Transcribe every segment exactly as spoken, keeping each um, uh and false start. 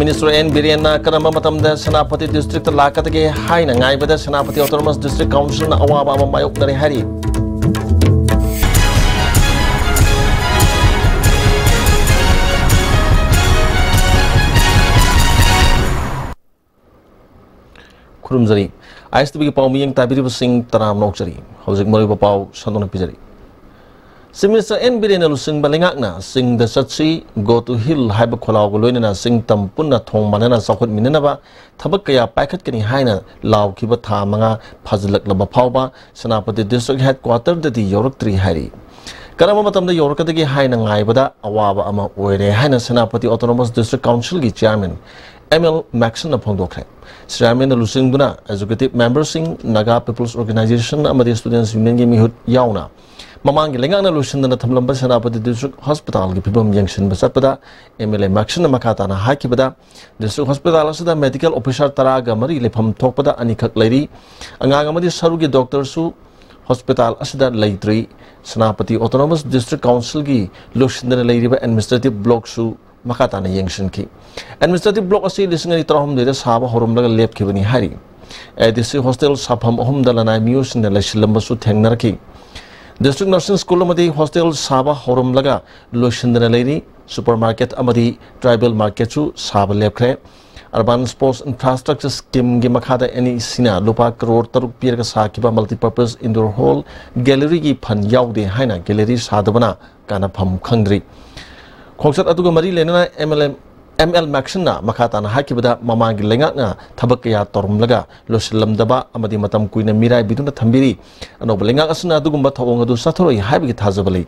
Minister and ꯕꯤꯔꯦꯟꯅ ꯀꯔꯝꯕ ꯃꯇꯝꯗ Senapati district ꯂꯥꯛꯀꯗꯒꯦ ꯍꯥꯏꯅ ꯉꯥꯏꯕꯗ ꯁꯦꯅꯥꯄꯇꯤ ꯑꯣꯇꯣꯅꯣꯃꯁ ꯗꯤꯁꯇ꯭ꯔꯤꯛ ꯀꯥꯎꯟꯁꯤꯜꯅ ꯑꯋꯥꯕ ꯑꯃ ꯃꯥꯌꯣꯛꯅꯔꯦ ꯍꯥꯏꯔꯤ꯫ ꯈꯨꯔꯨꯝꯖꯔꯤ꯫ ꯑꯥꯏ ꯑꯦꯁ ꯇꯤ ꯚꯤꯒꯤ ꯄꯥꯎ ꯃꯤꯠꯌꯦꯡ ꯇꯥꯕꯤꯔꯤꯕꯁꯤꯡ ꯇꯔꯥꯝꯅ ꯑꯣꯛꯆꯔꯤ꯫ ꯍꯧꯖꯤꯛ ꯃꯔꯨꯑꯣꯏꯕ ꯄꯥꯎ ꯁꯟꯗꯣꯛꯅ ꯄꯤꯖꯔꯤ꯫ ꯆꯤꯐ ꯃꯤꯅꯤꯁꯇꯔ ꯑꯦꯟ ꯕꯤꯔꯦꯟꯅ ꯂꯨꯆꯤꯡꯕ ꯂꯩꯉꯥꯛꯅ "ꯆꯤꯡꯗ ꯆꯠꯁꯤ, Go to Hill" ꯍꯥꯏꯕ ꯈꯣꯜꯂꯥꯎꯒ ꯂꯣꯏꯅꯅ ꯆꯤꯡ ꯇꯝ ꯄꯨꯟꯅ ꯊꯣꯡ ꯃꯥꯟꯅꯅ ꯆꯥꯎꯈꯠꯃꯤꯟꯅꯅꯕ ꯊꯕꯛ ꯀꯌꯥ ꯄꯥꯏꯈꯠꯀꯅꯤ ꯍꯥꯏꯅ ꯂꯥꯎꯈꯤꯕ ꯊꯥ ꯃꯉꯥ ꯐꯥꯖꯤꯜꯂꯛꯂꯕ ꯐꯥꯎꯕ ꯁꯦꯅꯥꯄꯇꯤ ꯗꯤꯁꯇ꯭ꯔꯤꯛ ꯍꯦꯗꯀ꯭ꯋꯥꯇꯔꯗꯗꯤ ꯌꯧꯔꯛꯇ꯭ꯔꯤ ꯍꯥꯏꯔꯤ꯫ ꯀꯔꯝꯕ ꯃꯇꯝꯗ ꯌꯧꯔꯛꯀꯗꯒꯦ ꯍꯥꯏꯅ ꯉꯥꯏꯕꯗ ꯑꯋꯥꯕ ꯑꯃ ꯑꯣꯏꯔꯦ ꯍꯥꯏꯅ ꯁꯦꯅꯥꯄꯇꯤ ꯑꯣꯇꯣꯅꯣꯃꯁ ꯗꯤꯁꯇ꯭ꯔꯤꯛ ꯀꯥꯎꯟꯁꯤꯜꯒꯤ ꯆꯤꯌꯥꯔꯃꯦꯟ ꯑꯦꯝ ꯑꯦꯜ ꯃꯦꯛꯁꯟꯅ ꯐꯣꯡꯗꯣꯛꯈ꯭ꯔꯦ꯫ ꯆꯤꯌꯥꯔꯃꯦꯟꯅ ꯂꯨꯆꯤꯡꯗꯨꯅ ꯑꯦꯛꯖꯤꯀ꯭ꯌꯨꯇꯤꯚ ꯃꯦꯝꯕꯔꯁꯤꯡ, ꯅꯥꯒꯥ ꯄꯤꯄꯜꯁ ꯑꯣꯔꯒꯅꯥꯏꯖꯦꯁꯟ ꯑꯃꯗꯤ ꯁ꯭ꯇꯨꯗꯦꯟꯠꯁ ꯌꯨꯅꯤꯌꯟꯒꯤ ꯃꯤꯍꯨꯠ ꯌꯥꯎꯅ ꯃꯃꯥꯡꯒꯤ ꯂꯩꯉꯥꯛꯅ ꯂꯣꯏꯁꯤꯟꯗꯅ ꯊꯝꯂꯝꯕ ꯁꯦꯅꯥꯄꯇꯤ ꯗꯤꯁꯇ꯭ꯔꯤꯛ ꯍꯣꯁꯄꯤꯇꯥꯜꯒꯤ ꯐꯤꯕꯝ ꯌꯦꯡꯁꯤꯟꯕ ꯆꯠꯄꯗ ꯑꯦꯝ ꯑꯦꯜ ꯑꯦ ꯃꯦꯛꯁꯟꯅ ꯃꯈꯥ ꯇꯥꯅ ꯍꯥꯏꯈꯤꯕꯗ, ꯗꯤꯁꯇ꯭ꯔꯤꯛ ꯍꯣꯁꯄꯤꯇꯥꯜ ꯑꯁꯤꯗ ꯃꯦꯗꯤꯀꯦꯜ ꯑꯣꯐꯤꯁꯥꯔ ꯇꯔꯥꯒ ꯃꯔꯤ ꯂꯩꯐꯝ ꯊꯣꯛꯄꯗ ꯑꯅꯤꯈꯛ ꯂꯩꯔꯤ꯫ ꯑꯉꯥꯡ ꯑꯃꯗꯤ ꯁꯔꯨꯒꯤ ꯗꯣꯛꯇꯔꯁꯨ ꯍꯣꯁꯄꯤꯇꯥꯜ ꯑꯁꯤꯗ ꯂꯩꯇ꯭ꯔꯤ꯫ ꯁꯦꯅꯥꯄꯇꯤ ꯑꯣꯇꯣꯅꯣꯃꯁ ꯗꯤꯁꯇ꯭ꯔꯤꯛ ꯀꯥꯎꯟꯁꯤꯜꯒꯤ ꯂꯣꯏꯁꯤꯟꯗꯅ ꯂꯩꯔꯤꯕ ꯑꯦꯗꯃꯤꯅꯤꯁꯇ꯭ꯔꯦꯇꯤꯚ ꯕ꯭ꯂꯣꯛꯁꯨ ꯃꯈꯥ ꯇꯥꯅ ꯌꯦꯡꯁꯤꯟꯈꯤ꯫ ꯑꯦꯗꯃꯤꯅꯤꯁꯇ꯭ꯔꯦꯇꯤꯚ ꯕ꯭ꯂꯣꯛ ꯑꯁꯤ ꯂꯤꯁꯤꯡ ꯑꯅꯤ ꯇꯔꯥꯍꯨꯝꯗꯣꯏꯗ ꯁꯥꯕ ꯍꯧꯔꯝꯂꯒ ꯂꯦꯞꯈꯤꯕꯅꯤ ꯍꯥꯏꯔꯤ꯫ ꯑꯦ ꯗꯤ ꯁꯤ ꯍꯣꯁꯇꯦꯜ ꯁꯥꯐꯝ ꯑꯍꯨꯝꯗ ꯂꯅꯥꯏ ꯃꯤꯑꯣꯏꯁꯤꯡꯅ ꯂꯩꯁꯤꯜꯂꯝꯕꯁꯨ ꯊꯦꯡꯅꯔꯛꯈꯤ꯫ ꯗꯤꯁꯇ꯭ꯔꯤꯛ ꯅꯔꯁꯤꯡ ꯁ꯭ꯀꯨꯜ ꯑꯃꯗꯤ ꯍꯣꯁꯇꯦꯜ ꯁꯥꯕ ꯍꯧꯔꯝꯂꯒ ꯂꯣꯏꯁꯤꯟꯗꯅ ꯂꯩꯔꯤ꯫ ꯁꯨꯄꯔ ꯃꯥꯔꯀꯦꯠ ꯑꯃꯗꯤ ꯇ꯭ꯔꯥꯏꯕꯦꯜ ꯃꯥꯔꯀꯦꯠꯁꯨ ꯁꯥꯕ ꯂꯦꯞꯈ꯭ꯔꯦ꯫ ꯑꯔꯕꯥꯟ ꯁ꯭ꯄꯣꯔꯠꯁ ꯏꯟꯐ꯭ꯔꯥꯁ꯭ꯇ꯭ꯔꯛꯆꯔ ꯁ꯭ꯀꯤꯝꯒꯤ ꯃꯈꯥꯗ ꯑꯦꯟ ꯏ ꯁꯤꯅ ꯂꯨꯄꯥ ꯀꯔꯣꯔ ꯇꯔꯨꯛ ꯄꯤꯔꯒ ꯁꯥꯈꯤꯕ ꯃꯜꯇꯤꯄꯔꯄꯁ ꯏꯟꯗꯣꯔ ꯍꯣꯜ ꯒꯦꯂꯔꯤꯒꯤ ꯐꯟ ꯌꯥꯎꯗꯦ ꯍꯥꯏꯅ ꯒꯦꯂꯔꯤ ꯁꯥꯗꯕꯅ ꯀꯥꯟꯅꯐꯝ ꯈꯪꯗ꯭ꯔꯤ꯫ ꯈꯣꯡꯆꯠ ꯑꯗꯨꯒ ꯃꯔꯤ ꯂꯩꯅꯅ M L A, M L ꯃꯦꯛꯁꯟꯅ ꯃꯈꯥ ꯇꯥꯅ ꯍꯥꯏꯈꯤꯕꯗ, ꯃꯃꯥꯡꯒꯤ ꯂꯩꯉꯥꯛꯅ ꯊꯕꯛ ꯀꯌꯥ ꯇꯧꯔꯝꯂꯒ ꯂꯣꯏꯁꯤꯜꯂꯝꯗꯕ ꯑꯃꯗꯤ ꯃꯇꯝ ꯀꯨꯏꯅ ꯃꯤꯔꯥꯏꯕꯤꯗꯨꯅ ꯊꯝꯕꯤꯔꯤ꯫ ꯑꯅꯧꯕ ꯂꯩꯉꯥꯛ ꯑꯁꯤꯅ ꯑꯗꯨꯒꯨꯝꯕ ꯊꯧꯑꯣꯡ ꯑꯗꯨ ꯆꯠꯊꯔꯣꯏ ꯍꯥꯏꯕꯒꯤ ꯊꯥꯖꯕ ꯂꯩ꯫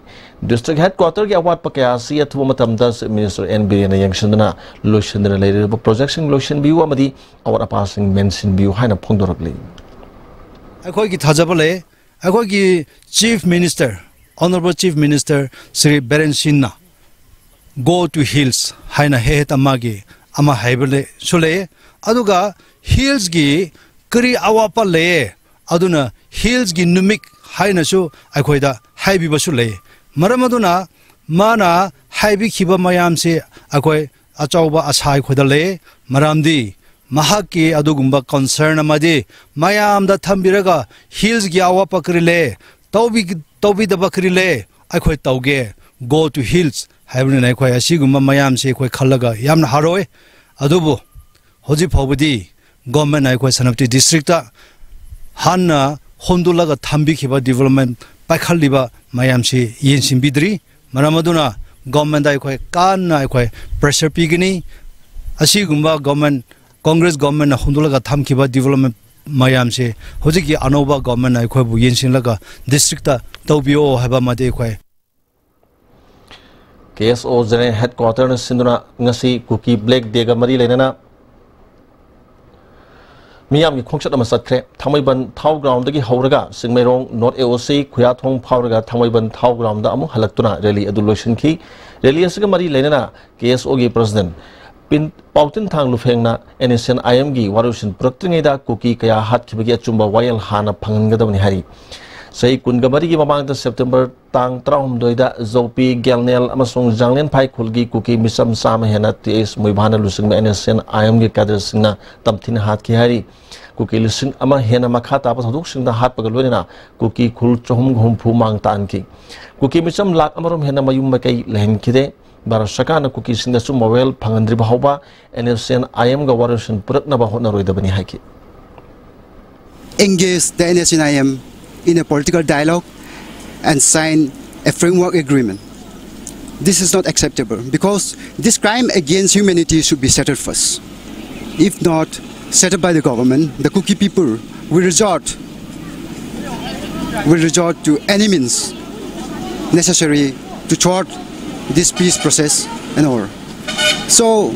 ꯗꯤꯁꯇ꯭ꯔꯤꯛ ꯍꯦꯗꯀ꯭ꯋꯥꯇꯔꯒꯤ ꯑꯋꯥꯠꯄ ꯀꯌꯥ ꯑꯁꯤ ꯑꯊꯨꯕ ꯃꯇꯝꯗ ꯆꯤꯐ ꯃꯤꯅꯤꯁꯇꯔ ꯑꯦꯟ ꯕꯤꯔꯦꯟꯅ ꯌꯦꯡꯁꯤꯟꯗꯨꯅ ꯂꯣꯏꯁꯤꯟꯗꯨꯅ ꯂꯩꯔꯤꯕ ꯄ꯭ꯔꯣꯖꯦꯛꯁꯤꯡ ꯂꯣꯏꯁꯤꯟꯕꯤꯌꯨ ꯑꯃꯗꯤ ꯑꯋꯥꯠ ꯑꯄꯥꯁꯤꯡ ꯃꯦꯟꯁꯤꯟꯕꯤꯌꯨ ꯍꯥꯏꯅ ꯐꯣꯡꯗꯣꯔꯛꯂꯤ꯫ ꯑꯩꯈꯣꯏꯒꯤ ꯊꯥꯖꯕ ꯂꯩ꯫ ꯑꯩꯈꯣꯏꯒꯤ chief minister, honourable chief minister Shri Biren ꯁꯤꯡꯅ "Go to Hills" ꯍꯥꯏꯅ ꯍꯦꯛ ꯍꯦꯛꯇ ꯃꯥꯒꯤ ꯑꯃ ꯍꯥꯏꯕ ꯂꯩ-, ꯁꯨ ꯂꯩꯌꯦ꯫ ꯑꯗꯨꯒ ꯍꯤꯜꯁꯀꯤ ꯀꯔꯤ ꯑꯋꯥꯠꯄ ꯂꯩꯌꯦ, ꯑꯗꯨꯅ ꯍꯤꯜꯁꯀꯤ ꯅꯨꯃꯤꯠ ꯍꯥꯏꯅꯁꯨ ꯑꯩꯈꯣꯏꯗ ꯍꯥꯏꯕꯤꯕꯁꯨ ꯂꯩ꯫ ꯃꯔꯝ ꯑꯗꯨꯅ ꯃꯥꯅ ꯍꯥꯏꯕꯤꯈꯤꯕ ꯃꯌꯥꯝꯁꯤ ꯑꯩꯈꯣꯏ ꯑꯆꯧꯕ ꯑꯁꯥ ꯑꯩꯈꯣꯏꯗ ꯂꯩ꯫ ꯃꯔꯝꯗꯤ ꯃꯍꯥꯛꯀꯤ ꯑꯗꯨꯒꯨꯝꯕ concern ꯑꯃꯗꯤ ꯃꯌꯥꯝꯗ ꯊꯝꯕꯤꯔꯒ, ꯍꯤꯜꯁꯀꯤ ꯑꯋꯥꯠꯄ ꯀꯔꯤ ꯂꯩ, ꯇꯧꯕꯤ-, ꯇꯧꯕꯤꯗꯕ ꯀꯔꯤ ꯂꯩ, ꯑꯩꯈꯣꯏ ꯇꯧꯒꯦ, go to hills ꯍꯥꯏꯕꯅꯤꯅ, ꯑꯩꯈꯣꯏ ꯑꯁꯤꯒꯨꯝꯕ ꯃꯌꯥꯝꯁꯤ ꯑꯩꯈꯣꯏ ꯈꯜꯂꯒ ꯌꯥꯝꯅ ꯍꯔꯥꯎꯋꯦ꯫ ꯑꯗꯨꯕꯨ ꯍꯧꯖꯤꯛ ꯐꯥꯎꯕꯗꯤ governmentꯅ ꯑꯩꯈꯣꯏ ꯁꯦꯅꯥꯄꯇꯤ districtꯇ ꯍꯥꯟꯅ ꯍꯣꯟꯗꯣꯛꯂꯒ ꯊꯝꯕꯤꯈꯤꯕ development ꯄꯥꯏꯈꯠꯂꯤꯕ ꯃꯌꯥꯝꯁꯤ ꯌꯦꯡꯁꯤꯟꯕꯤꯗ꯭ꯔꯤ꯫ ꯃꯔꯝ ꯑꯗꯨꯅ governmentꯗ ꯑꯩꯈꯣꯏ ꯀꯟꯅ ꯑꯩꯈꯣꯏ pressure ꯄꯤꯒꯅꯤ꯫ ꯑꯁꯤꯒꯨꯝꯕ government, Congress governmentꯅ ꯍꯣꯟꯗꯣꯛꯂꯒ ꯊꯝꯈꯤꯕ development ꯃꯌꯥꯝꯁꯦ ꯍꯧꯖꯤꯛꯀꯤ ꯑꯅꯧꯕ governmentꯅ ꯑꯩꯈꯣꯏꯕꯨ ꯌꯦꯡꯁꯤꯜꯂꯒ districtꯇ ꯇꯧꯕꯤꯌꯣ ꯍꯥꯏꯕ ꯑꯃꯗꯤ ꯑꯩꯈꯣꯏ꯫ KSO General Headquarterꯅ ꯁꯤꯟꯗꯨꯅ ꯉꯁꯤ ꯀꯨꯀꯤ Black Dayꯒ ꯃꯔꯤ ꯂꯩꯅꯅ ꯃꯤꯌꯥꯝꯒꯤ ꯈꯣꯡꯆꯠ ꯑꯃ ꯆꯠꯈ꯭ꯔꯦ꯫ ꯊꯥꯡꯃꯩꯕꯟ ꯊꯥꯎ groundꯗꯒꯤ ꯍꯧꯔꯒ ꯆꯤꯡꯃꯩꯔꯣꯡ North AOC ꯈꯨꯌꯥꯊꯣꯡ ꯐꯥꯎꯔꯒ ꯊꯥꯡꯃꯩꯕꯟ ꯊꯥꯎ groundꯗ ꯑꯃꯨꯛ ꯍꯜꯂꯛꯇꯨꯅ rally ꯑꯗꯨ ꯂꯣꯏꯁꯤꯟꯈꯤ꯫ Rally ꯑꯁꯤꯒ ꯃꯔꯤ ꯂꯩꯅꯅ KSOꯒꯤ president ꯄꯤꯟ-, ꯄꯥꯎꯇꯤꯟꯊꯥꯡ ꯂꯨꯐꯦꯡꯅ NSCN-IMꯒꯤ ꯋꯥꯔꯣꯏꯁꯤꯟ ꯄꯨꯔꯛꯇ꯭ꯔꯤꯉꯩꯗ ꯀꯨꯀꯤ ꯀꯌꯥ ꯍꯥꯠꯈꯤꯕꯒꯤ ꯑꯆꯨꯝꯕ ꯋꯥꯌꯦꯜ ꯍꯥꯟꯅ ꯐꯪꯍꯟꯒꯗꯕꯅꯤ ꯍꯥꯏꯔꯤ꯫ ꯆꯍꯤ ꯀꯨꯟꯒ ꯃꯔꯤꯒꯤ ꯃꯃꯥꯡꯗ September ꯇꯥꯡ ꯇꯔꯥꯍꯨꯝꯗꯣꯏꯗ ꯖꯧꯄꯤ, ꯒꯦꯜꯅꯦꯜ ꯑꯃꯁꯨꯡ ꯖꯥꯡꯂꯦꯟꯐꯥꯏ ꯈꯨꯜꯒꯤ ꯀꯨꯀꯤ ꯃꯤꯆꯝ ꯆꯥꯝꯃ ꯍꯦꯟꯅ ꯇꯤ ꯑꯦꯁ ꯃꯨꯏꯚꯥꯟꯅ ꯂꯨꯆꯤꯡꯕ NSCN-IMꯒꯤ cadreꯁꯤꯡꯅ ꯇꯝꯊꯤꯅ ꯍꯥꯠꯈꯤ ꯍꯥꯏꯔꯤ꯫ ꯀꯨꯀꯤ ꯂꯤꯁꯤꯡ ꯑꯃ ꯍꯦꯟꯅ ꯃꯈꯥ ꯇꯥꯕ ꯊꯧꯗꯣꯛꯁꯤꯡꯗ ꯍꯥꯠꯄꯒ ꯂꯣꯏꯅꯅ ꯀꯨꯀꯤ ꯈꯨꯜ ꯆꯍꯨꯝ ꯍꯨꯝꯐꯨ ꯃꯥꯡ ꯇꯥꯛꯍꯟꯈꯤ꯫ ꯀꯨꯀꯤ ꯃꯤꯆꯝ ꯂꯥꯈ ꯑꯃꯔꯣꯝ ꯍꯦꯟꯅ ꯃꯌꯨꯝ ꯃꯀꯩ ꯂꯩꯍꯟꯈꯤꯗꯦ꯫ ꯚꯥꯔꯠ ꯁꯔꯀꯥꯔꯅ ꯀꯨꯀꯤꯁꯤꯡꯗ ꯑꯆꯨꯝꯕ ꯋꯥꯌꯦꯜ ꯐꯪꯍꯟꯗ꯭ꯔꯤꯕ ꯐꯥꯎꯕ NSCN-IMꯒ ꯋꯥꯔꯣꯏꯁꯤꯟ ꯄꯨꯔꯛꯅꯕ ꯍꯣꯠꯅꯔꯣꯏꯗꯕꯅꯤ ꯍꯥꯏꯈꯤ꯫ Engage the NSCN-IM in a political dialogue and sign a framework agreement. This is not acceptable because this crime against humanity should be settled first. If not settled by the government, the Kuki people will resort, will resort to any means necessary to thwart this peace process and all. So,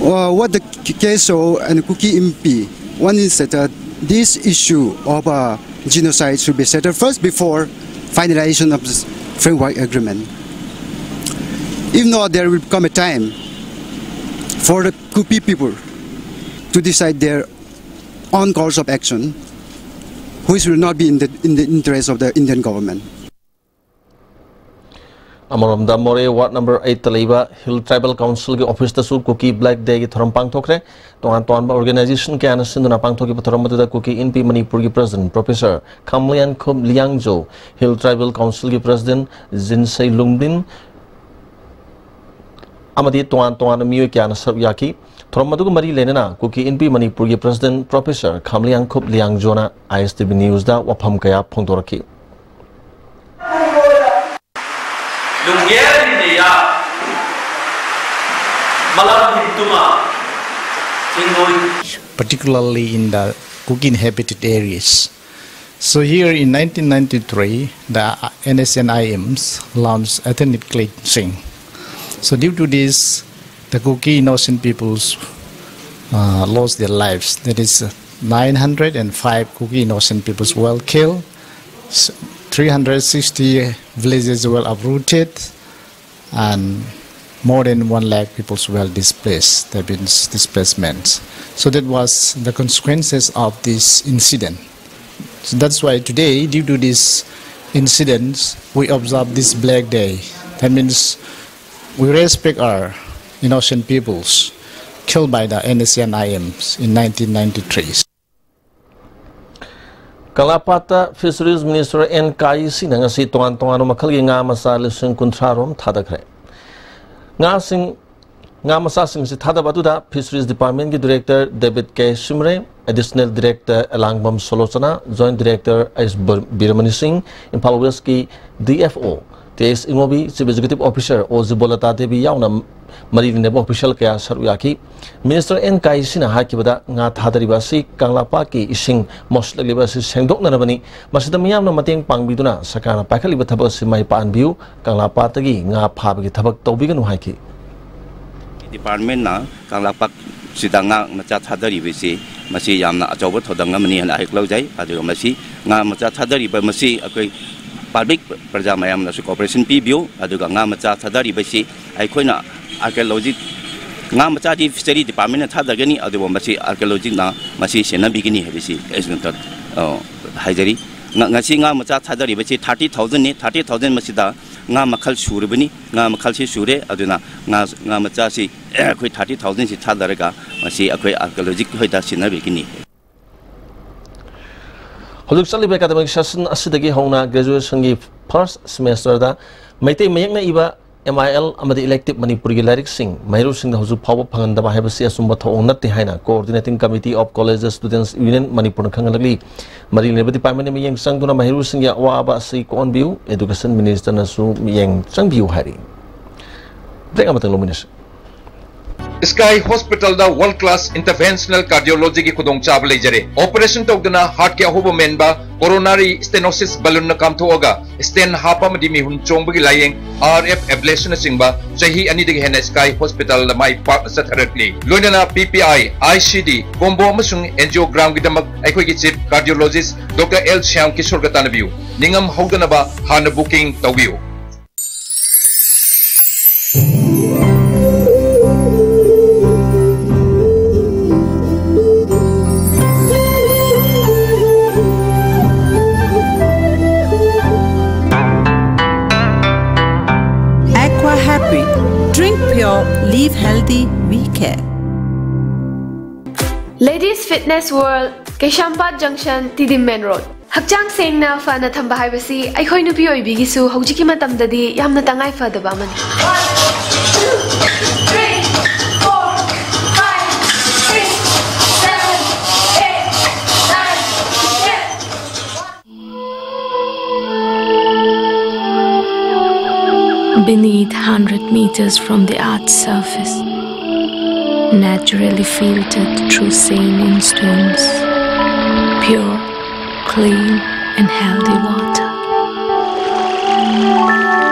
uh, what the K-, KSO and Kuki Inpi want is that, uh, this issue of, uh, genocide should be settled first before finalization of this framework agreement. If not, there will come a time for the Kuki people to decide their own course of action, which will not be in the, in the interest of the Indian government. ꯑꯃꯔꯣꯝꯗ, ꯃꯣꯔꯦ ward number ꯑꯩꯠꯇ ꯂꯩꯕ hill tribal ꯀꯥꯎꯟꯁꯤꯜꯒꯤ ꯑꯣꯐꯤꯁꯇꯁꯨ ꯀꯨꯀꯤ black ꯗꯦꯒꯤ ꯊꯧꯔꯝ ꯄꯥꯡꯊꯣꯛꯈ꯭ꯔꯦ꯫ ꯇꯣꯉꯥꯟ ꯇꯣꯉꯥꯟꯕ organisation ꯀꯌꯥꯅ ꯁꯤꯟꯗꯨꯅ ꯄꯥꯡꯊꯣꯛꯈꯤꯕ ꯊꯧꯔꯝ ꯑꯗꯨꯗ ꯀꯨꯀꯤ ꯏꯟꯄꯤ ꯃꯅꯤꯄꯨꯔꯒꯤ ꯄ꯭ꯔꯁꯤꯗꯦꯟꯠ ꯄ꯭ꯔꯣꯐꯦꯁꯔ ꯈꯝꯂꯤꯌꯥꯟꯈꯨꯞ ꯂꯤꯌꯥꯡꯖꯣ, ꯍꯤꯜ ꯇ꯭ꯔꯥꯏꯕꯦꯜ ꯀꯥꯎꯟꯁꯤꯜꯒꯤ ꯄ꯭ꯔꯁꯤꯗꯦꯟꯠ ꯖꯤꯟꯁꯩ ꯂꯨꯡꯕꯤꯟ ꯑꯃꯗꯤ ꯇꯣꯉꯥꯟ ꯇꯣꯉꯥꯟꯕ ꯃꯤꯑꯣꯏ ꯀꯌꯥꯅ ꯁꯔꯨꯛ ꯌꯥꯈꯤ꯫ ꯊꯧꯔꯝ ꯑꯗꯨꯒ ꯃꯔꯤ ꯂꯩꯅꯅ ꯀꯨꯀꯤ ꯏꯟꯄꯤ ꯃꯅꯤꯄꯨꯔꯒꯤ ꯄ꯭ꯔꯁꯤꯗꯦꯟꯠ ꯄ꯭ꯔꯣꯐꯦꯁꯔ ꯈꯝꯂꯤꯌꯥꯡꯈꯨꯞ ꯂꯤꯌꯥꯡꯖꯣꯅ ꯑꯥꯏ ꯑꯦꯁ ꯇꯤ ꯚꯤ ꯅ꯭ꯌꯨꯁꯇ ꯋꯥꯐꯝ ꯀꯌꯥ ꯐꯣꯡꯗꯣꯔꯛꯈꯤ꯫ Lungel India, malam hintuma, tingoi. Particularly in the Kuki inhabited areas. So here in nineteen ninety-three, the N S C N I Ms launched ethnic cleansing. So due to this, the Kuki innocent peoples uh, lost their lives. That is, uh, nine hundred and five Kuki innocent peoples were killed, s- three hundred sixty villages were uprooted, and more than one lakh people were displaced. There have been s- displacements. So that was the consequences of this incident. So that's why today, due to this incidents, we observe this Black Day. That means we respect our innocent peoples killed by the N S C N I Ms in nineteen ninety-three. ꯀꯪꯂꯥꯄꯥꯠꯇ fisheries minister N ꯀꯥꯏꯁꯤꯅ ꯉꯁꯤ ꯇꯣꯉꯥꯟ ꯇꯣꯉꯥꯟꯕ ꯃꯈꯜꯒꯤ ꯉꯥ ꯃꯆꯥ ꯂꯤꯁꯤꯡ ꯀꯨꯟꯊ꯭ꯔꯥ ꯔꯣꯝ ꯊꯥꯗꯈ꯭ꯔꯦ꯫ ꯉꯥꯁꯤꯡ, ꯉꯥ ꯃꯆꯥꯁꯤꯡ ꯑꯁꯤ ꯊꯥꯗꯕ ꯑꯗꯨꯗ ꯐꯤꯁꯔꯤꯁ ꯗꯤꯄꯥꯔꯠꯃꯦꯟꯒꯤ ꯗꯤꯔꯦꯛꯇꯔ ꯗꯦꯕꯤꯠ K Simre, additional director Elangbam Solochana, joint director H Biramani Singh, Imphal ꯋꯦꯁꯀꯤ D F O T S Ingobi, chief executive officer O Jibolata Devi ꯌꯥꯎꯅ ꯃꯔꯤ ꯂꯩꯅꯕ ꯑꯣꯐꯤꯁꯤꯌꯦꯜ ꯀꯌꯥ ꯁꯔꯨꯛ ꯌꯥꯈꯤ꯫ ꯃꯤꯅꯤꯁꯇꯔ ꯑꯦꯟ ꯀꯥꯏꯁꯤꯅ ꯍꯥꯏꯈꯤꯕꯗ, ꯉꯥ ꯊꯥꯗꯔꯤꯕ ꯑꯁꯤ ꯀꯪꯂꯥꯄꯥꯠꯀꯤ ꯏꯁꯤꯡ ꯃꯣꯠꯁꯤꯜꯂꯛꯂꯤꯕ ꯑꯁꯤ ꯁꯦꯡꯗꯣꯛꯅꯅꯕꯅꯤ꯫ ꯃꯁꯤꯗ ꯃꯤꯌꯥꯝꯅ ꯃꯇꯦꯡ ꯄꯥꯡꯕꯤꯗꯨꯅ ꯁꯔꯀꯥꯔꯅ ꯄꯥꯏꯈꯠꯂꯤꯕ ꯊꯕꯛ ꯑꯁꯤ ꯃꯥꯏ ꯄꯥꯛꯍꯟꯕꯤꯌꯨ꯫ ꯀꯪꯂꯥꯄꯥꯠꯇꯒꯤ ꯉꯥ ꯐꯥꯕꯒꯤ ꯊꯕꯛ ꯇꯧꯕꯤꯒꯅꯨ ꯍꯥꯏꯈꯤ꯫ ꯗꯤꯄꯥꯔꯠꯃꯦꯟꯅ ꯀꯪꯂꯥꯄꯥꯠꯁꯤꯗ ꯉꯥ ꯃꯆꯥ ꯊꯥꯗꯔꯤꯕꯁꯤ ꯃꯁꯤ ꯌꯥꯝꯅ ꯑꯆꯧꯕ ꯊꯧꯗꯥꯡ ꯑꯃꯅꯤ ꯍꯥꯏꯅ ꯑꯩ ꯂꯧꯖꯩ꯫ ꯑꯗꯨꯒ ꯃꯁꯤ ꯉꯥ ꯃꯆꯥ ꯊꯥꯗꯔꯤꯕ ꯃꯁꯤ ꯑꯩꯈꯣꯏ ꯄꯕ꯭ꯂꯤꯛ ꯄ꯭ꯔꯖꯥ ꯃꯌꯥꯝꯅꯁꯨ ꯀꯣꯑꯣꯄꯔꯦꯁꯟ ꯄꯤꯕꯤꯌꯨ꯫ ꯑꯗꯨꯒ ꯉꯥ ꯃꯆꯥ ꯊꯥꯗꯔꯤꯕꯁꯤ ꯑꯩꯈꯣꯏꯅ ꯑꯥꯔꯀꯤꯑꯣꯂꯣꯖꯤ, ꯉꯥ ꯃꯆꯥꯗꯤ ꯐꯤꯁꯔꯤ ꯗꯤꯄꯥꯔꯠꯃꯦꯟꯅ ꯊꯥꯗꯒꯅꯤ, ꯑꯗꯨꯕꯨ ꯃꯁꯤ ꯑꯥꯔꯀꯤꯑꯣꯂꯣꯖꯤꯅ ꯃꯁꯤ ꯁꯦꯟꯅꯕꯤꯒꯅꯤ ꯍꯥꯏꯕꯁꯤ ꯑꯩꯁꯨ ꯅꯣꯡꯇ, ꯑ, ꯍꯥꯏꯖꯔꯤ꯫ ꯉ-, ꯉꯁꯤ ꯉꯥ ꯃꯆꯥ ꯊꯥꯗꯔꯤꯕꯁꯤ thirty thousandꯅꯤ꯫ Thirty thousand ꯃꯁꯤꯗ ꯉꯥ ꯃꯈꯜ ꯁꯨꯔꯕꯅꯤ꯫ ꯉꯥ ꯃꯈꯜꯁꯤ ꯁꯨꯔꯦ꯫ ꯑꯗꯨꯅ ꯉꯥ, ꯉꯥ ꯃꯆꯥꯁꯤ ꯑꯩꯈꯣꯏ thirty thousandꯁꯤ ꯊꯥꯗꯔꯒ ꯃꯁꯤ ꯑꯩꯈꯣꯏ archaeologist ꯍꯣꯏꯗ ꯁꯤꯟꯅꯕꯤꯒꯅꯤ꯫ ꯍꯧꯖꯤꯛ ꯆꯠꯂꯤꯕ academic session ꯑꯁꯤꯗꯒꯤ ꯍꯧꯅ graduationꯒꯤ first semesterꯗ ꯃꯩꯇꯩ ꯃꯌꯦꯛꯅ ꯏꯕ M I L ꯑꯃꯗꯤ elective ꯃꯅꯤꯄꯨꯔꯤꯒꯤ ꯂꯥꯏꯔꯤꯛꯁꯤꯡ ꯃꯍꯩꯔꯣꯏꯁꯤꯡꯗ ꯍꯧꯖꯤꯛ ꯐꯥꯎꯕ ꯐꯪꯍꯟꯗꯕ ꯍꯥꯏꯕꯁꯤ ꯑꯆꯨꯝꯕ ꯊꯧꯑꯣꯡ ꯅꯠꯇꯦ ꯍꯥꯏꯅ Coordinating Committee of College Students Union ꯃꯅꯤꯄꯨꯔꯅ ꯈꯪꯍꯜꯂꯛꯂꯤ꯫ ꯃꯔꯤ ꯂꯩꯅꯕ departmentꯅ ꯃꯤꯠꯌꯦꯡ ꯆꯪꯗꯨꯅ ꯃꯍꯩꯔꯣꯏꯁꯤꯡꯒꯤ ꯑꯋꯥꯕ ꯑꯁꯤ ꯀꯣꯛꯍꯟꯕꯤꯌꯨ, education ministerꯅꯁꯨ ꯃꯤꯠꯌꯦꯡ ꯆꯪꯕꯤꯌꯨ ꯍꯥꯏꯔꯤ꯫ Break ꯑꯃꯇꯪ ꯂꯧꯃꯤꯟꯅꯁꯤ꯫ Sky Hospitalꯗ world class interventional cardiologyꯒꯤ ꯈꯨꯗꯣꯡꯆꯥꯕ ꯂꯩꯖꯔꯦ꯫ Operation ꯇꯧꯗꯨꯅ heartꯀꯤ ꯑꯍꯣꯕ ꯃꯦꯟꯕ, coronary stenosis balloonꯅ ꯀꯥꯝꯊꯣꯛꯑꯒ stent ꯍꯥꯞꯄ ꯑꯃꯗꯤ ꯃꯤꯍꯨꯟ ꯆꯣꯡꯕꯒꯤ ꯂꯥꯌꯦꯡ, R F ablationꯅꯆꯤꯡꯕ ꯆꯍꯤ ꯑꯅꯤꯗꯒꯤ ꯍꯦꯟꯅ Sky Hospitalꯗ ꯃꯥꯏ ꯄꯥꯛꯅ ꯆꯠꯊꯔꯛꯂꯤ꯫ ꯂꯣꯏꯅꯅ P P I, I C D, combo ꯑꯃꯁꯨꯡ angiogramꯒꯤꯗꯃꯛ ꯑꯩꯈꯣꯏꯒꯤ chief cardiologist Doctor L Shyam ꯀꯤꯁꯣꯔꯒ ꯇꯥꯟꯅꯕꯤꯌꯨ꯫ ꯅꯤꯡꯉꯝ ꯍꯧꯗꯅꯕ ꯍꯥꯟꯅ booking ꯇꯧꯕꯤꯌꯨ꯫ Aqua Happy. Drink pure, live healthy, we care. Ladies Fitness World, Keishampat Junction, Tiddim Main Road. ꯍꯛꯆꯥꯡ ꯁꯦꯡꯅ ꯐꯅ ꯊꯝꯕ ꯍꯥꯏꯕꯁꯤ ꯑꯩꯈꯣꯏ ꯅꯨꯄꯤ ꯑꯣꯏꯕꯤꯒꯤꯁꯨ ꯍꯧꯖꯤꯛꯀꯤ ꯃꯇꯝꯗꯗꯤ ꯌꯥꯝꯅ ꯇꯉꯥꯏ ꯐꯗꯕ ꯑꯃꯅꯤ꯫ Beneath hundred meters from the earth's surface, naturally filtered through saline stones, pure, clean, and healthy water.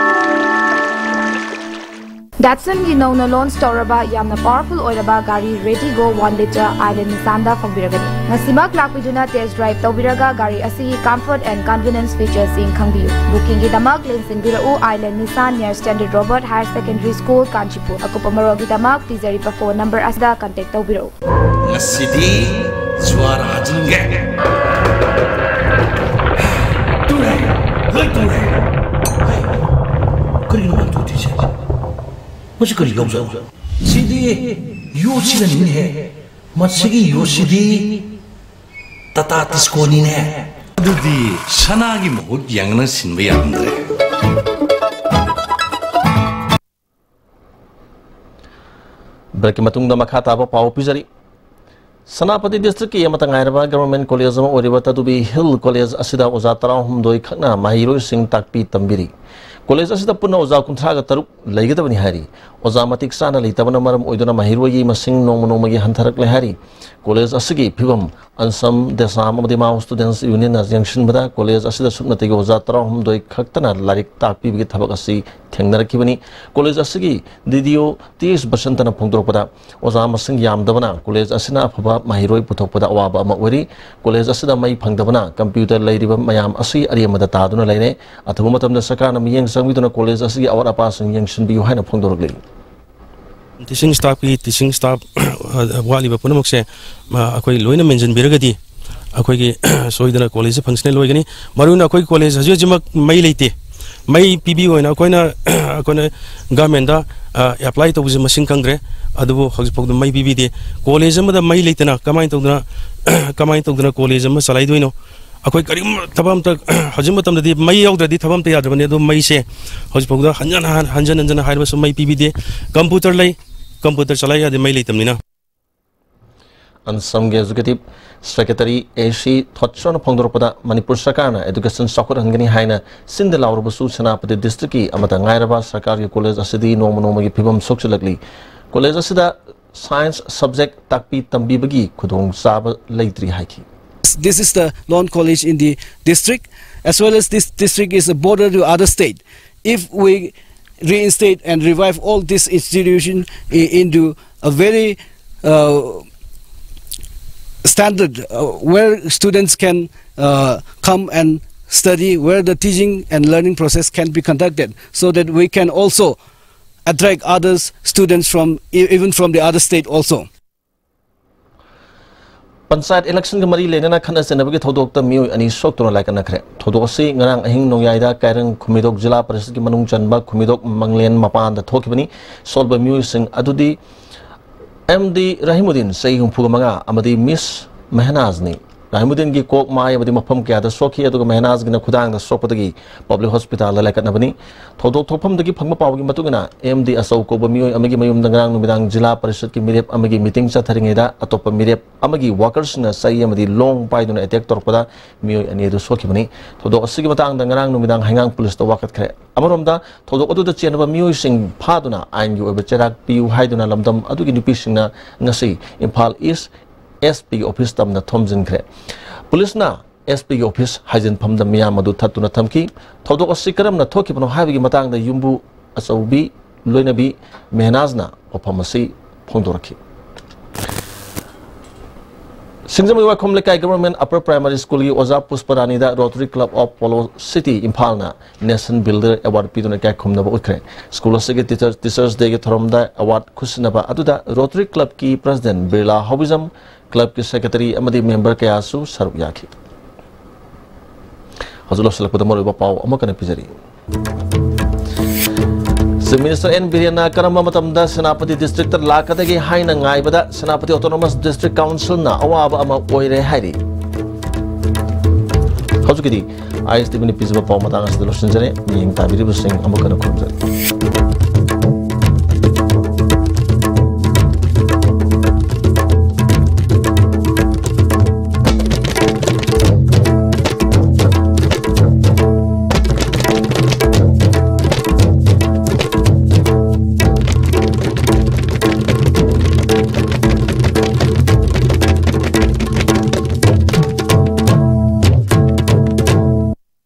Datsunꯒꯤ ꯅꯧꯅ launch ꯇꯧꯔꯕ ꯌꯥꯝꯅ powerful ꯑꯣꯏꯔꯕ ꯒꯥꯔꯤ Retigo one litre Island Nissanꯗ ꯐꯪꯕꯤꯔꯒꯅꯤ꯫ ꯉꯁꯤꯃꯛ ꯂꯥꯛꯄꯤꯗꯨꯅ test drive ꯇꯧꯕꯤꯔꯒ ꯒꯥꯔꯤ ꯑꯁꯤꯒꯤ comfort and convenience featuresꯁꯤꯡ ꯈꯪꯕꯤꯌꯨ꯫ Bookingꯒꯤꯗꯃꯛ ꯂꯦꯡꯁꯤꯟꯕꯤꯔꯛꯎ Island Nissan near Standard Robert Higher Secondary School, Kanchipur꯫ ꯑꯀꯨꯞꯄ ꯃꯔꯣꯜꯒꯤꯗꯃꯛ ꯄꯤꯖꯔꯤꯕ phone number ꯑꯁꯤꯗ contact ꯇꯧꯕꯤꯔꯛꯎ꯫ ꯉꯁꯤꯗꯤ ꯖ꯭ꯋꯥꯔ ꯍꯥꯖꯤꯟꯒꯦ꯫ ꯀꯔꯤ ꯇꯧꯔꯦ? ꯍꯩ, ꯀꯔꯤꯅꯣ ꯃꯥꯅ ꯇꯧꯗꯣꯏꯁꯦ? ꯃꯁꯤ ꯀꯔꯤ ꯌꯥꯎꯖꯥꯠꯅꯣ? ꯁꯤꯗꯤ ꯌꯣꯠꯁꯤꯅꯅꯤꯅꯦꯍꯦ꯫ ꯃꯁꯤꯒꯤ ꯌꯣꯠꯁꯤꯗꯤ ꯇꯥꯇꯥ ꯇꯤꯁꯀꯣꯅꯤꯅꯦ꯫ ꯑꯗꯨꯗꯤ ꯁꯅꯥꯒꯤ ꯃꯍꯨꯠ ꯌꯦꯡꯉꯅ ꯁꯤꯟꯕ ꯌꯥꯔꯝꯗ꯭ꯔꯦ꯫ ꯕ꯭ꯔꯦꯛꯀꯤ ꯃꯇꯨꯡꯗ ꯃꯈꯥ ꯇꯥꯕ ꯄꯥꯎ ꯄꯤꯖꯔꯤ꯫ ꯁꯦꯅꯥꯄꯇꯤ ꯗꯤꯁꯇ꯭ꯔꯤꯛꯀꯤ ꯑꯃꯠꯇ ꯉꯥꯏꯔꯕ ꯒꯚꯔꯟꯃꯦꯟꯠ ꯀꯣꯂꯦꯖ ꯑꯃ ꯑꯣꯏꯔꯤꯕ ꯇꯗꯨꯕꯤ ꯍꯤꯜ ꯀꯣꯂꯦꯖ ꯑꯁꯤꯗ ꯑꯣꯖꯥ ꯇꯔꯥꯍꯨꯝꯗꯣꯏ ꯈꯛꯅ ꯃꯍꯩꯔꯣꯏꯁꯤꯡ ꯇꯥꯛꯄꯤ ꯇꯝꯕꯤꯔꯤ꯫ ꯀꯣꯂꯦꯖ ꯑꯁꯤꯗ ꯄꯨꯟꯅ ꯑꯣꯖꯥ ꯀꯨꯟꯊ꯭ꯔꯥꯒ ꯇꯔꯨꯛ ꯂꯩꯒꯗꯕꯅꯤ ꯍꯥꯏꯔꯤ꯫ ꯑꯣꯖꯥ ꯃꯇꯤꯛ ꯆꯥꯅ ꯂꯩꯇꯕꯅ ꯃꯔꯝ ꯑꯣꯏꯗꯨꯅ ꯃꯍꯩꯔꯣꯏꯒꯤ ꯃꯁꯤꯡ ꯅꯣꯡꯃ ꯅꯣꯡꯃꯒꯤ ꯍꯟꯊꯔꯛꯂꯦ ꯍꯥꯏꯔꯤ꯫ ꯀꯣꯂꯦꯖ ꯑꯁꯤꯒꯤ ꯐꯤꯕꯝ ꯑꯟꯁꯝ, ꯗꯦꯁꯥꯝ ꯑꯃꯗꯤ ꯃꯥꯎ ꯁ꯭ꯇꯨꯗꯦꯟꯠꯁ ꯌꯨꯅꯤꯌꯟꯅ ꯌꯦꯡꯁꯤꯟꯕꯗ ꯀꯣꯂꯦꯖ ꯑꯁꯤꯗ ꯁꯨꯞꯅꯇꯒꯤ ꯑꯣꯖꯥ ꯇꯔꯥꯍꯨꯝꯗꯣꯏ ꯈꯛꯇꯅ ꯂꯥꯏꯔꯤꯛ ꯇꯥꯛꯄꯤꯕꯒꯤ ꯊꯕꯛ ꯑꯁꯤ ꯊꯦꯡꯅꯔꯛꯈꯤꯕꯅꯤ꯫ ꯀꯣꯂꯦꯖ ꯑꯁꯤꯒꯤ ꯗꯤ ꯗꯤ ꯑꯣ ꯇꯤ ꯑꯦꯁ ꯕꯁꯟꯇꯅ ꯐꯣꯡꯗꯣꯔꯛꯄꯗ, ꯑꯣꯖꯥ ꯃꯁꯤꯡ ꯌꯥꯝꯗꯕꯅ ꯀꯣꯂꯦꯖ ꯑꯁꯤꯅ ꯑꯐꯕ ꯃꯍꯩꯔꯣꯏ ꯄꯨꯊꯣꯛꯄꯗ ꯑꯋꯥꯕ ꯑꯃ ꯑꯣꯏꯔꯤ꯫ ꯀꯣꯂꯦꯖ ꯑꯁꯤꯗ ꯃꯩ ꯐꯪꯗꯕꯅ ꯀꯝꯄ꯭ꯌꯨꯇꯔ ꯂꯩꯔꯤꯕ ꯃꯌꯥꯝ ꯑꯁꯤ ꯑꯔꯦꯝꯕꯗ ꯇꯥꯗꯨꯅ ꯂꯩꯔꯦ꯫ ꯑꯊꯨꯕ ꯃꯇꯝꯗ ꯁꯔꯀꯥꯔꯅ ꯃꯤꯠꯌꯦꯡ ꯆꯪꯕꯤꯗꯨꯅ ꯀꯣꯂꯦꯖ ꯑꯁꯤꯒꯤ ꯑꯋꯥꯠ ꯑꯄꯥꯁꯤꯡ ꯌꯦꯡꯁꯤꯟꯕꯤꯌꯨ ꯍꯥꯏꯅ ꯐꯣꯡꯗꯣꯔꯛꯂꯤ꯫ ꯇꯤꯆꯤꯡ ꯁ꯭ꯇꯥꯐꯀꯤ, ꯇꯤꯆꯤꯡ ꯁ꯭ꯇꯥꯐ, ꯑ, ꯋꯥꯠꯂꯤꯕ ꯄꯨꯝꯅꯃꯛꯁꯦ, ꯑ, ꯑꯩꯈꯣꯏ ꯂꯣꯏꯅ ꯃꯦꯟꯁꯤꯟꯕꯤꯔꯒꯗꯤ ꯑꯩꯈꯣꯏꯒꯤ ꯁꯣꯏꯗꯅ ꯀꯣꯂꯦꯖꯁꯦ ꯐꯪꯁꯅꯦꯜ ꯑꯣꯏꯒꯅꯤ꯫ ꯃꯔꯨ ꯑꯣꯏꯅ ꯑꯩꯈꯣꯏ ꯀꯣꯂꯦꯖ ꯍꯧꯖꯤꯛ ꯍꯧꯖꯤꯛꯃꯛ ꯃꯩ ꯂꯩꯇꯦ꯫ ꯃꯩ ꯄꯤꯕꯤꯌꯨ ꯍꯥꯏꯅ ꯑꯩꯈꯣꯏꯅ, ꯑꯩꯈꯣꯏꯅ ꯒꯚꯔꯟꯃꯦꯟꯠꯗ, ꯑ, ꯑꯦꯄ꯭ꯂꯥꯏ ꯇꯧꯕꯁꯦ ꯃꯁꯤꯡ ꯈꯪꯗ꯭ꯔꯦ꯫ ꯑꯗꯨꯕꯨ ꯍꯧꯖꯤꯛ ꯐꯥꯎꯗ ꯃꯩ ꯄꯤꯕꯤꯗꯦ꯫ ꯀꯣꯂꯦꯖ ꯑꯃꯗ ꯃꯩ ꯂꯩꯇꯅ ꯀꯃꯥꯏꯅ ꯇꯧꯗꯅ, ꯀꯃꯥꯏꯅ ꯇꯧꯗꯅ ꯀꯣꯂꯦꯖ ꯑꯃ ꯆꯂꯥꯏꯗꯣꯏꯅꯣ? ꯑꯩꯈꯣꯏ ꯀꯔꯤꯒꯨꯝꯕ ꯊꯕꯛ ꯑꯝꯇ, ꯍꯧꯖꯤꯛ ꯃꯇꯝꯗꯗꯤ ꯃꯩ ꯌꯥꯎꯗ꯭ꯔꯗꯤ ꯊꯕꯛ ꯑꯝꯇ ꯌꯥꯗ꯭ꯔꯕꯅꯤ꯫ ꯑꯗꯣ ꯃꯩꯁꯦ ꯍꯧꯖꯤꯛ ꯐꯥꯎꯗ ꯍꯟꯖꯟ ꯍꯟ-, ꯍꯟꯖꯟ ꯍꯟꯖꯟꯅ ꯍꯥꯏꯔꯕꯁꯨ ꯃꯩ ꯄꯤꯕꯤꯗꯦ꯫ ꯀꯝꯄ꯭ꯌꯨꯇꯔ ꯂꯩ, ꯀꯝꯄ꯭ꯌꯨꯇꯔ ꯆꯂꯥꯏ ꯌꯥꯗꯦ, ꯃꯩ ꯂꯩꯇꯕꯅꯤꯅ꯫ ꯑꯟꯁꯝꯒꯤ ꯑꯦꯛꯖꯤꯀ꯭ꯌꯨꯇꯤꯚ ꯁꯦꯀ꯭ꯔꯦꯇꯔꯤ ꯑꯦ ꯁꯤ ꯊꯣꯠꯁꯣꯅ ꯐꯣꯡꯗꯣꯔꯛꯄꯗ, ꯃꯅꯤꯄꯨꯔ ꯁꯔꯀꯥꯔꯅ ꯑꯦꯗꯨꯀꯦꯁꯟ ꯆꯥꯎꯈꯠꯍꯟꯒꯅꯤ ꯍꯥꯏꯅ ꯁꯤꯟꯗ ꯂꯥꯎꯔꯕꯁꯨ, ꯁꯦꯅꯥꯄꯇꯤ ꯗꯤꯁꯇ꯭ꯔꯤꯛꯀꯤ ꯑꯃꯠꯇ ꯉꯥꯏꯔꯕ ꯁꯔꯀꯥꯔꯒꯤ ꯀꯣꯂꯦꯖ ꯑꯁꯤꯗꯤ ꯅꯣꯡꯃ ꯅꯣꯡꯃꯒꯤ ꯐꯤꯕꯝ ꯁꯣꯛꯆꯤꯜꯂꯛꯂꯤ꯫ ꯀꯣꯂꯦꯖ ꯑꯁꯤꯗ ꯁꯥꯏꯟꯁ ꯁꯕꯖꯦꯛ ꯇꯥꯛꯄꯤ ꯇꯝꯕꯤꯕꯒꯤ ꯈꯨꯗꯣꯡꯆꯥꯕ ꯂꯩꯇ꯭ꯔꯤ ꯍꯥꯏꯈꯤ꯫ This is the lone college in the district, as well as this district is a border to other state. If we reinstate and revive all this institution i-, into a very, uh, standard, uh, where students can, uh, come and study, where the teaching and learning process can be conducted, so that we can also attract others, students from, e-, even from the other state also. Panchayat ꯏꯂꯦꯛꯁꯟꯒ ꯃꯔꯤ ꯂꯩꯅꯅ ꯈꯠꯅ ꯆꯩꯅꯕꯒꯤ ꯊꯧꯗꯣꯛꯇ ꯃꯤꯑꯣꯏ ꯑꯅꯤ ꯁꯣꯛꯇꯨꯅ ꯂꯥꯏꯀꯠꯅꯈ꯭ꯔꯦ꯫ ꯊꯧꯗꯣꯛ ꯑꯁꯤ ꯉꯔꯥꯡ ꯑꯍꯤꯡ ꯅꯣꯡꯌꯥꯏꯗ ꯀꯥꯏꯔꯪ ꯈꯨꯃꯤꯗꯣꯛ ꯖꯤꯂꯥ ꯄꯔꯤꯁꯠꯀꯤ ꯃꯅꯨꯡ ꯆꯟꯕ ꯈꯨꯃꯤꯗꯣꯛ ꯃꯪꯂꯦꯟ ꯃꯄꯥꯟꯗ ꯊꯣꯛꯈꯤꯕꯅꯤ꯫ ꯁꯣꯛꯂꯕ ꯃꯤꯑꯣꯏꯁꯤꯡ ꯑꯗꯨꯗꯤ ꯑꯦꯝ ꯗꯤ ꯔꯍꯤꯃꯨꯗꯤꯟ, ꯆꯍꯤ ꯍꯨꯝꯐꯨꯒ ꯃꯉꯥ, ꯑꯃꯗꯤ ꯃꯤꯁ ꯃꯦꯍꯅꯥꯖꯅꯤ꯫ ꯔꯍꯤꯃꯨꯗꯤꯟꯒꯤ ꯀꯣꯛ, ꯃꯥꯏ ꯑꯃꯗꯤ ꯃꯐꯝ ꯀꯌꯥꯗ ꯁꯣꯛꯈꯤ, ꯑꯗꯨꯒ ꯃꯦꯍꯅꯥꯖꯒꯤꯅ ꯈꯨꯗꯥꯡꯗ ꯁꯣꯛꯄꯗꯒꯤ ꯄꯕ꯭ꯂꯤꯛ ꯍꯣꯁꯄꯤꯇꯥꯜꯗ ꯂꯥꯏꯀꯠꯅꯕꯅꯤ꯫ ꯊꯧꯗꯣꯛ ꯊꯣꯛꯐꯝꯗꯒꯤ ꯐꯪꯕ ꯄꯥꯎꯒꯤ ꯃꯇꯨꯡ ꯏꯟꯅ, ꯑꯦꯝ ꯗꯤ ꯑꯆꯧ ꯀꯧꯕ ꯃꯤꯑꯣꯏ ꯑꯃꯒꯤ ꯃꯌꯨꯝꯗ ꯉꯔꯥꯡ ꯅꯨꯃꯤꯗꯥꯡ ꯖꯤꯂꯥ ꯄꯔꯤꯁꯠꯀꯤ ꯃꯤꯔꯦꯞ ꯑꯃꯒꯤ ꯃꯤꯇꯤꯡ ꯆꯠꯊꯔꯤꯉꯩꯗ ꯑꯇꯣꯞꯄ ꯃꯤꯔꯦꯞ ꯑꯃꯒꯤ ꯋꯥꯀꯔꯁꯤꯡꯅ ꯆꯩ ꯑꯃꯗꯤ ꯂꯣꯡ ꯄꯥꯏꯗꯨꯅ ꯑꯦꯇꯦꯛ ꯇꯧꯔꯛꯄꯗ ꯃꯤꯑꯣꯏ ꯑꯅꯤ ꯑꯗꯨ ꯁꯣꯛꯈꯤꯕꯅꯤ꯫ ꯊꯧꯗꯣꯛ ꯑꯁꯤꯒꯤ ꯃꯇꯥꯡꯗ ꯉꯔꯥꯡ ꯅꯨꯃꯤꯗꯥꯡ ꯍꯩꯉꯥꯡ ꯄꯨꯂꯤꯁꯇ ꯋꯥꯀꯠꯈ꯭ꯔꯦ꯫ ꯑꯃꯔꯣꯝꯗ, ꯊꯧꯗꯣꯛ ꯑꯗꯨꯗ ꯆꯦꯟꯅꯕ ꯃꯤꯑꯣꯏꯁꯤꯡ ꯐꯥꯗꯨꯅ ꯑꯥꯏꯟꯒꯤ ꯑꯣꯏꯕ ꯆꯩꯔꯥꯛ ꯄꯤꯌꯨ ꯍꯥꯏꯗꯨꯅ ꯂꯝꯗꯝ ꯑꯗꯨꯒꯤ ꯅꯨꯄꯤꯁꯤꯡꯅ ꯉꯁꯤ ꯏꯝꯐꯥꯜ ꯏꯁ ꯑꯦꯁ ꯄꯤꯒꯤ ꯑꯣꯐꯤꯁ ꯇꯝꯅ ꯊꯣꯝꯖꯤꯟꯈ꯭ꯔꯦ꯫ ꯄꯨꯂꯤꯁꯅ ꯑꯦꯁ ꯄꯤꯒꯤ ꯑꯣꯐꯤꯁ ꯍꯥꯏꯖꯤꯟꯐꯝꯗ ꯃꯤꯌꯥꯝ ꯑꯗꯨ ꯊꯠꯇꯨꯅ ꯊꯝꯈꯤ꯫ ꯊꯧꯗꯣꯛ ꯑꯁꯤ ꯀꯔꯝꯅ ꯊꯣꯛꯈꯤꯕꯅꯣ ꯍꯥꯏꯕꯒꯤ ꯃꯇꯥꯡꯗ ꯌꯨꯝꯕꯨ ꯑꯆꯧꯕꯤ ꯂꯣꯏꯅꯕꯤ ꯃꯦꯍꯅꯥꯖꯅ ꯋꯥꯐꯝ ꯑꯁꯤ ꯐꯣꯡꯗꯣꯔꯛꯈꯤ꯫ ꯁꯤꯡꯖꯃꯩ ꯋꯥꯏꯈꯣꯝ ꯂꯩꯀꯥꯏ ꯒꯚꯔꯟꯃꯦꯟꯠ ꯑꯄꯔ ꯄ꯭ꯔꯥꯏꯃꯥꯔꯤ ꯁ꯭ꯀꯨꯜꯒꯤ ꯑꯣꯖꯥ ꯄꯨꯁꯄꯔꯥꯅꯤꯗ rotary club of polo city ꯏꯝꯐꯥꯜꯅ ꯅꯦꯁꯅꯦꯜ ꯕꯤꯜꯗꯔ ꯑꯦꯋꯥꯔꯗ ꯄꯤꯗꯨꯅ ꯏꯀꯥꯏ ꯈꯨꯝꯅꯕ ꯎꯠꯈ꯭ꯔꯦ꯫ ꯁ꯭ꯀꯨꯜ ꯑꯁꯤꯒꯤ ꯇꯤꯆꯔ, ꯇꯤꯆꯔꯁ ꯗꯦꯒꯤ ꯊꯧꯔꯝꯗ ꯑꯦꯋꯥꯔꯗ ꯈꯨꯠꯁꯤꯟꯅꯕ ꯑꯗꯨꯗ ꯔꯣꯇꯔꯤ ꯀ꯭ꯂꯕꯀꯤ ꯄ꯭ꯔꯁꯤꯗꯦꯟꯠ ꯕꯤꯔꯂꯥ ꯍꯥꯎꯕꯤꯖꯝ, ꯀ꯭ꯂꯕꯀꯤ ꯁꯦꯀ꯭ꯔꯦꯇꯔꯤ ꯑꯃꯗꯤ ꯃꯦꯝꯕꯔ ꯀꯌꯥꯁꯨ ꯁꯔꯨꯛ ꯌꯥꯈꯤ꯫ ꯍꯧꯖꯤꯛ ꯂꯣꯏꯁꯤꯜꯂꯛꯄꯗ ꯃꯔꯨꯑꯣꯏꯕ ꯄꯥꯎ ꯑꯃꯨꯛꯀ ꯍꯟꯅ ꯄꯤꯖꯔꯤ꯫ ꯆꯤꯐ ꯃꯤꯅꯤꯁꯇꯔ ꯑꯦꯟ ꯕꯤꯔꯦꯟꯅ ꯀꯔꯝꯕ ꯃꯇꯝꯗ ꯁꯦꯅꯥꯄꯇꯤ ꯗꯤꯁꯇ꯭ꯔꯤꯛꯇ ꯂꯥꯛꯀꯗꯒꯦ ꯍꯥꯏꯅ ꯉꯥꯏꯕꯗ ꯁꯦꯅꯥꯄꯇꯤ ꯑꯣꯇꯣꯅꯣꯃꯁ ꯗꯤꯁꯇ꯭ꯔꯤꯛ ꯀꯥꯎꯟꯁꯤꯜꯅ ꯑꯋꯥꯕ ꯑꯃ ꯑꯣꯏꯔꯦ ꯍꯥꯏꯔꯤ꯫ ꯍꯧꯖꯤꯛꯀꯤꯗꯤ ꯑꯥꯏ ꯑꯦꯁ ꯇꯤ ꯚꯤꯅ ꯄꯤꯖꯕ ꯄꯥꯎ ꯃꯇꯥꯡ ꯑꯁꯤꯗ ꯂꯣꯏꯁꯤꯟꯖꯔꯦ꯫ ꯃꯤꯠꯌꯦꯡ ꯇꯥꯕꯤꯔꯤꯕꯁꯤꯡ ꯑꯃꯨꯛ ꯍꯟꯅ ꯈꯨꯔꯨꯝꯖꯔꯤ꯫